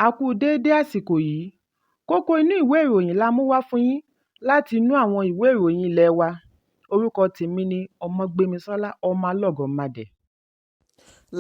A kú déédé àsìkò yìí. Kókó inú ìwé ìròyìn la mú wá fún yín láti inú àwọn ìwé ìròyìn ilé wa. Orúkọ tèmi ni Ọmọgbémisọ́lá ọmọ Alọ́gọ́madé.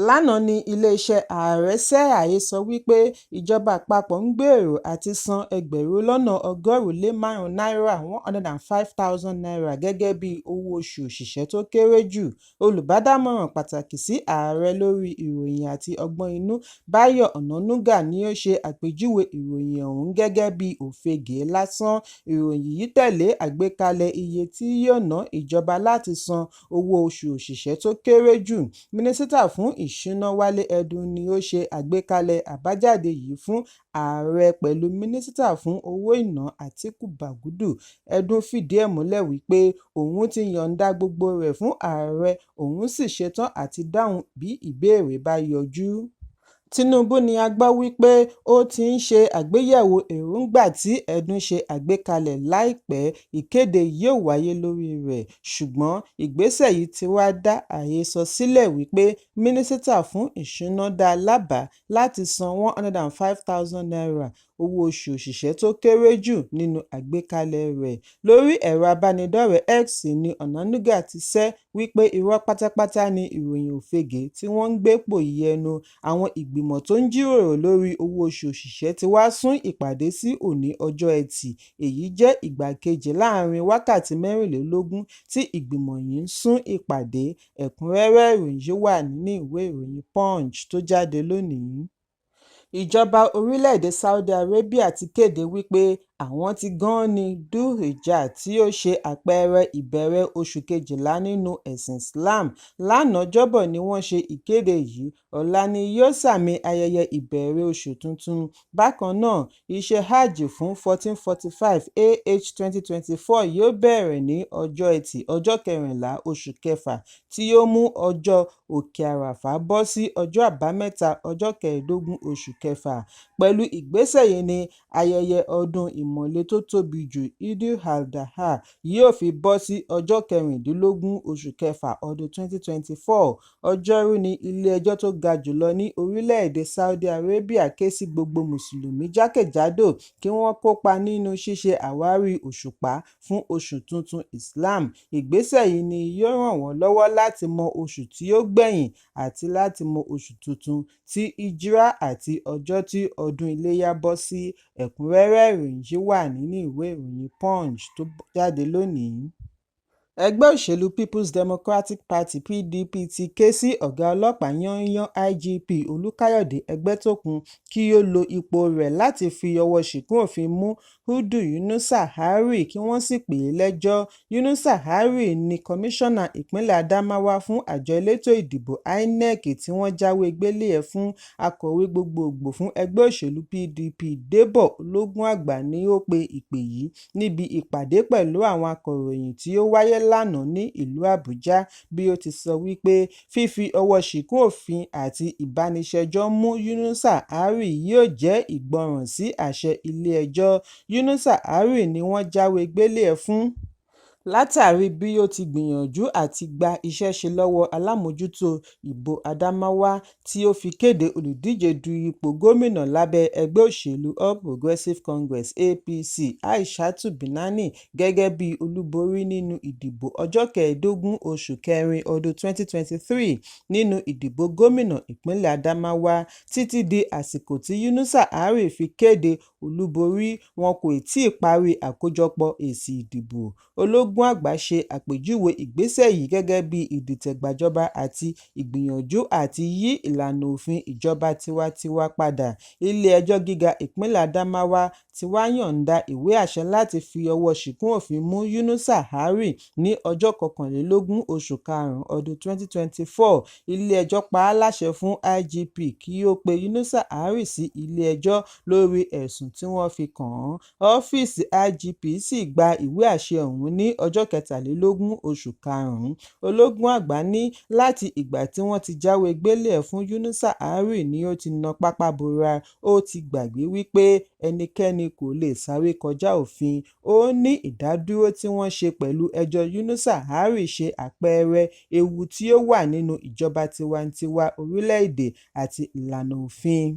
Lánàá ní iléeṣẹ́ ààrẹ ṣe àhesọ wípé ìjọba àpapọ̀ ń gbèrò àti san ẹgbẹ̀rún lọ́nà 105 náírà ₦105,000 gẹ́gẹ́ bíi owó oṣù òṣìṣẹ́ tó kéré jù. Olùbádámọ̀ràn pàtàkì sí ààrẹ lórí ìròyìn àti ọgbọ́n inú, Báyọ̀ Ọ̀nànúgà ni ó ṣe àpèjúwe ìròyìn ọ̀hún gẹ́gẹ́ bíi òfegè lásán. Ìròyìn yìí tẹ̀lé àgbékalẹ̀ iye tí yóò ná ìjọba láti san owó oṣù òṣìṣẹ́ tó kéré jù. Mínísítà fún Ìṣúná Wálé Ẹdùn ni ó ṣe àgbékalẹ̀ àbájáde yìí fún ààrẹ pẹ̀lú Mínísítà fún Owó Ìná Àtíkù Bágúdù. Ẹdùn fìdí ẹ̀ múlẹ̀ wípé òun ti yọ̀ǹda gbogbo rẹ̀ fún ààrẹ, òun sì ṣetán àti dáhùn bí ìbéèrè bá yọjú. Tinubu ni a gbọ́ wípé ó ti ń ṣe àgbéyẹ̀wò èròńgbà tí Ẹdùn ṣe àgbékalẹ̀ láìpẹ́ ìkéde yóò wáyé lórí rẹ̀. Ṣùgbọ́n ìgbésẹ̀ yìí ti wá dá àhesọ sílẹ̀ wípé Mínísítà fún Ìṣúná dá lábàá láti san ₦105,000 owó oṣù òṣìṣẹ́ tó kéré jù nínú àgbékalẹ̀ rẹ̀. Lórí ẹ̀rọ abánidọ́rẹ̀ẹ́ X ní Ọ̀nànúgà ti ṣẹ́ wípé irọ́ pátápátá ni ìròyìn òfegè tí wọ́n ń gbé pòyì ẹnu. Àwọn ìgbìmọ̀ tó ń jíròrò lórí owó oṣù òṣìṣẹ́ ti wá sún ìpàdé sí òní ọjọ́ Ẹtì. Èyí jẹ́ ìgbà kejì láàárín wákàtí 24 tí ìgbìmọ̀ yìí ń sún ìpàdé. Ẹ̀kúnrẹ́rẹ́ ìròyìn yìí wà nínú ìwé ìròyìn Punch tó jáde lónìí. Ìjọba orílẹ̀-èdè Saudi Arabia ti kéde wípé àwọn ti gánní Dhul-Hijjah, tí ó ṣe àpẹẹrẹ ìbẹ̀rẹ̀ oṣù kejìlá nínú ẹ̀sìn Islam. Lánàá Ọjọ́bọ̀ ni wọ́n ṣe ìkéde yìí, ọ̀la ni yóò sààmì ayẹyẹ ìbẹ̀rẹ̀ oṣù tuntun. Bákan náà, iṣẹ́ Hajj fún 1445 AH 2024 yóò bẹ̀rẹ̀ ní ọjọ́ Ẹtì, ọjọ́ 14 oṣù kẹfà, tí yóò mú ọjọ́ Òkè Àràfá bọ́ sí ọjọ́ Àbámẹ́ta, ọjọ́ 15 oṣù kẹfà. Pẹ̀lú ìgbésẹ̀ yìí ní ayẹyẹ ọdún ìmọ̀le tó tóbi jù, Eid-al-Adha, yóò fi bọ́ sí ọjọ́ 16 oṣù kẹfà ọdún 2024. Ọjọ́rú ní ilé-ẹjọ́ tó ga jùlọ ní orílẹ̀-èdè Saudi Arabia ké sí gbogbo Mùsùlùmí jákèjádò kí wọ́n kópa nínú ṣíṣe àwárí òṣùpá fún oṣù tuntun Islam. Ìgbésẹ̀ yìí ni yóò ràn wọ́n lọ́wọ́ láti mọ oṣù tí ó gbẹ̀yìn àti láti mọ oṣù tuntun ti Hijrah àti ọjọ́ tí ọdún Iléyá bọ́ sí. Ẹ̀kúnrẹ́rẹ́ ìròyìn yìí wà nínú ìwé ìròyìn Punch tó jáde lónìí. Ẹgbẹ́ òṣèlú Peoples Democratic Party (PDP) ti ké sí ọ̀gá ọlọ́pàá yányán IGP Olúkáyọ̀dé Ẹgbẹ́tókun kí ó lo ipò rẹ̀ láti fi ọwọ́ ṣìkún òfin mú Hudu Yunusa Ari kí wọ́n sì pè é lẹ́jọ́. Yunusa Ari ní kọmíṣánná ìpínlẹ̀ Adamawa fún àjọ elétò ìdìbò INEC tí wọ́n jáwé gbélé ẹ̀ fún. Akọ̀wé gbogboògbò fún ẹgbẹ́ òṣèlú PDP, Débọ̀ Ológúnàgbà ni ó pe ìpè yìí níbi ìpàdé pẹ̀lú àwọn akọ̀ròyìn tí ó wáyé lánàá ní ìlú Àbújá, bí ó ti sọ wípé fífi ọwọ́ ṣìkún òfin àti ìbániṣẹjọ́ mú Yunusa Ari yóò jẹ́ ìgbọràn sí àṣẹ ilé-ẹjọ́. Yunusa Ari ni wọ́n jáwé gbélé ẹ̀ fún látàrí bí ó ti gbìyànjú àti gba iṣẹ́ ṣe lọ́wọ́ alámòójútó ìbò Adamawa tí ó fi kéde olùdíje du ipò gómìnà lábẹ́ ẹgbẹ́ òṣèlú All Progressives Congress (APC) Aishatu Binani gẹ́gẹ́ bí olúborí nínú ìdìbò ọjọ́ 15 oṣù kẹrin ọdún 2023 nínú ìdìbò gómìnà ìpínlẹ̀ Adamawa. Títí di àsìkò tí Yunusa Ari fi kéde olúborí, wọn kò tíì parí àkójọpọ̀ èsì ìdìbò. Ológúnàgbà ṣe àpèjúwe ìgbésẹ̀ yìí gẹ́gẹ́ bí ìdìtẹ̀gbàjọba àti ìgbìyànjú àti yí ìlànà òfin ìjọba tiwantiwa padà. Ilé-ẹjọ́ Gíga Ìpínlẹ̀ Adamawa ti wá yọ̀ǹda ìwé àṣẹ láti fi ọwọ́ ṣìkún òfin mú Yunusa Ari ní ọjọ́ 21 oṣù karùn-ún ọdún 2024. Ilé-ẹjọ́ pa á láṣẹ fún IGP kí ó pe Yunusa Ari sí ilé-ẹjọ́ lórí ẹ̀sùn tí wọ́n fi kàn án. Ọ́fíìsì IGP sì gba ìwé àṣẹ ọ̀hún ní ọjọ́ 23 oṣù karùn-ún. Ológúnàgbà ní láti ìgbà tí wọ́n ti jáwé gbélé ẹ̀ fún Yunusa Ari ni ó ti na pápá bora, ó ti gbàgbé wípé ẹnikẹ́ni kò lè sáré kọjá òfin. Ó ní ìdádúró tí wọ́n ṣe pẹ̀lú ẹjọ́ Yunusa Ari ṣe àpẹẹrẹ ewu tí ó wà nínú ìjọba tiwantiwa orílẹ̀-èdè àti ìlànà òfin.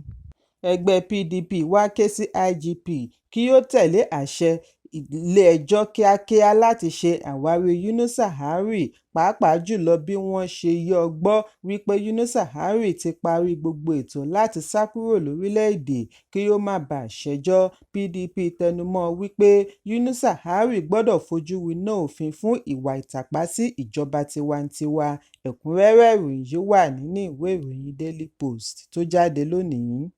Ẹgbẹ́ PDP wá ké sí IGP kí ó tẹ̀lé àṣẹ ilé-ẹjọ́ kíákíá láti ṣe àwárí Yunusa Ari, pàápàá jùlọ bí wọ́n ṣe yọ́ gbọ́ wípé Yunusa Ari ti parí gbogbo ètò láti sá kúrò lórílẹ̀-èdè kí ó má baà ṣẹjọ́. PDP tẹnumọ́ọ wípé Yunusa Ari gbọdọ̀ fojú winá òfin fún ìwà ìtàpá sí ìjọba tiwantiwa. Ẹ̀kúnrẹ́rẹ́ ìròyìn yìí wà nínú ìwé ìròyìn Daily Post tó jáde lónìí.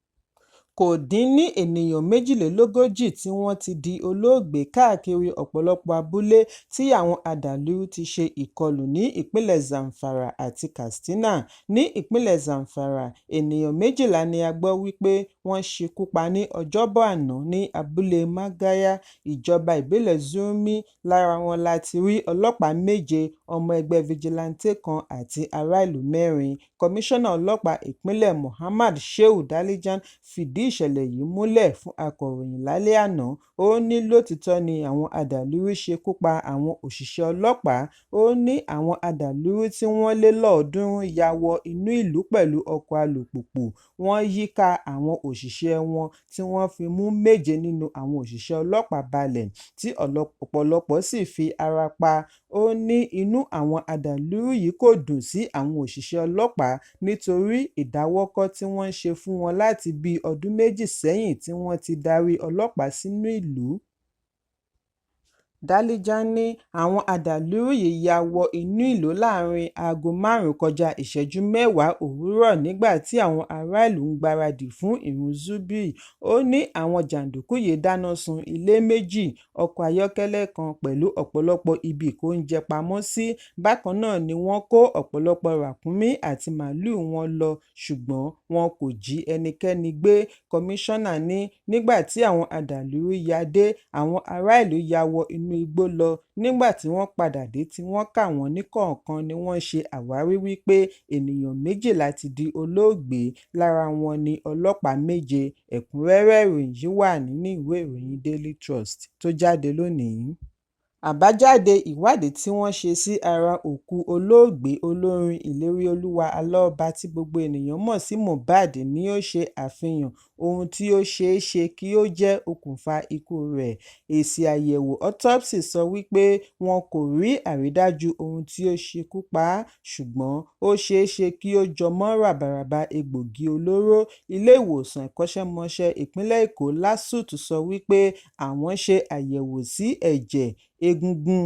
Kò dín ní ènìyàn 42 tí wọ́n ti di olóògbé káàkiri ọ̀pọ̀lọpọ̀ abúlé tí àwọn adàlúrú ti ṣe ìkọlù ní ìpínlẹ̀ Zamfara àti Katsina. Ní ìpínlẹ̀ Zamfara, ènìyàn 12 ni a gbọ́ wípé wọ́n ṣekú pa ní Ọjọ́bọ̀ àná ní abúlé Magaya, ìjọba ìbílẹ̀ Zurmi. Lára wọn la ti rí ọlọ́pàá méje, ọmọ ẹgbẹ́ fijilantànte kan àti ará ìlú mẹ́rin. Kọmíṣánná Ọlọ́pàá Ìpínlẹ̀ Mohammed Shehu Dalijan fìdí ìṣẹ̀lẹ̀ yìí múlẹ̀ fún akọ̀ròyìn lálẹ́ àná. Ó ní lóòtítọ́ ni àwọn adàlúrú ṣekú pa àwọn òṣìṣẹ́ ọlọ́pàá. Ó ní àwọn adàlúrú tí wọ́n lé lọ́ọ̀ọ́dúnrún ya wọ inú ìlú pẹ̀lú ọkọ̀ alùpùpù, wọ́n yíká àwọn òṣìṣẹ́ wọn tí wọ́n fi mú méje nínú àwọn òṣìṣẹ́ ọlọ́pàá balẹ̀, tí ọ̀pọ̀lọpọ̀ sì fi ara pa. Ó ní inú àwọn adàlúrú yìí kò dùn sí àwọn òṣìṣẹ́ ọlọ́pàá nítorí ìdáwọ́kọ̀ tí wọ́n ń ṣe fún wọn láti bíi ọdún 2 sẹ́yìn tí wọ́n ti darí ọlọ́pàá sínú ìlú. Dalijan ní àwọn adàlúrú yìí ya wọ inú ìlú láàárín aago 10:45 òwúrọ̀ nígbà tí àwọn ará ìlú ń gbáradì fún ìrun Zubwi. Ó ní àwọn jàǹdùkú yìí dáná sun ilé méjì, ọkọ̀ ayọ́kẹ́lẹ́ kan pẹ̀lú ọ̀pọ̀lọpọ̀ ibi ìkóúnjẹ pamọ́ sí. Bákan náà ni wọ́n kó ọ̀pọ̀lọpọ̀ ràkúnmí àti màlúù wọn lọ, ṣùgbọ́n wọn kò jí ẹnikẹ́ni gbé. Kọmíṣánná ní nígbà tí àwọn adàlúrú ya dé, àwọn ará ìlú ya wọ inú igbó lọ. Nígbà tí wọ́n padà dé tí wọ́n kà wọ́n níkọ̀ọ̀kan ni wọ́n ṣe àwárí wípé ènìyàn 12 ti di olóògbé, lára wọn ní ọlọ́pàá méje. Ẹ̀kúnrẹ́rẹ́ ìròyìn yìí wà nínú ìwé ìròyìn Daily Trust tó jáde lónìí. Àbájáde ìwádìí tí wọ́n ṣe sí ara òkú olóògbé olórin Ìléríolúwà Alọ́ba tí gbogbo ènìyàn mọ̀ sí Mohbad ni ó ṣe àfihàn ohun tí ó ṣeé ṣe kí ó jẹ́ okùnfà ikú rẹ̀. Èsì àyẹ̀wò autopsy sọ wípé wọn kò rí àrídájú ohun tí ó ṣekú pa á, ṣùgbọ́n ó ṣeé ṣe kí ó jọmọ́ ràbàràba egbòogi olóró. Ilé Ìwòsàn Akọ́ṣẹ́mọṣẹ́ Ìpínlẹ̀ Èkó LASUTH sọ wípé àwọn ṣe àyẹ̀wò sí ẹ̀jẹ̀, egungun,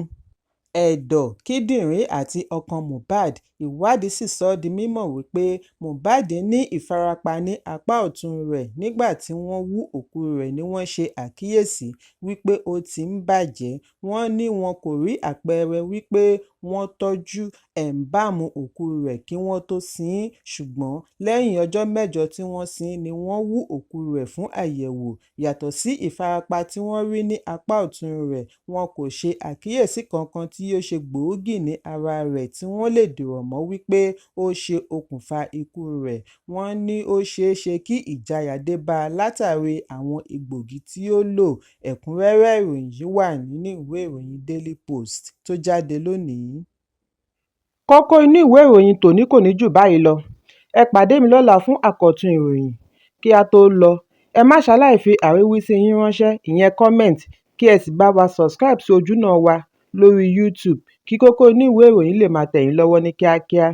ẹ̀dọ̀, kíndìnrín àti ọkàn Mohbad. Ìwádìí sì sọ ọ́ di mímọ̀ wípé Mohbad ní ìfarapa ní apá ọ̀tún rẹ̀. Nígbà tí wọ́n hú òkú rẹ̀ ni wọ́n ṣe àkíyèsí wípé ó ti ń bàjẹ́. Wọ́n ní wọn kò rí àpẹẹrẹ wípé wọ́n tọ́jú ẹ̀ńbáàmù òkú rẹ̀ kí wọ́n tó sin ín, ṣùgbọ́n lẹ́yìn ọjọ́ mẹ́jọ tí wọ́n sin ín ni wọ́n hú òkú rẹ̀ fún àyẹ̀wò. Yàtọ̀ sí ìfarapa tí wọ́n rí ní apá ọ̀tún rẹ̀, wọn kò ṣe àkíyèsí kankan tí ó ṣe gbòógì ní ara rẹ̀ tí wọ́n lè dìrọ̀ mọ́ wípé ó ṣe okùnfà ikú rẹ̀. Wọ́n ní ó ṣeé ṣe kí ìjayà dé bá a látàrí àwọn egbòogi tí ó lò. Ẹ̀kúnrẹ́rẹ́ ìròyìn yìí wà nínú ìwé ìròyìn Daily Post tó jáde lónìí. Kókó inú ìwé ìròyìn tòní kò ní jù báyìí lọ. Ẹ pàdé mi lọ́la fún àkọ́tún ìròyìn. Kí á tó lọ, ẹ má ṣaláì fi àríwísí yín ránṣẹ́, ìyẹn comment, kí ẹ sì bá wa subscribe sí ojúnà wa lórí YouTube kí kókó inú ìwé ìròyìn lè máa tẹ̀ yín lọ́wọ́ ní kíákíá.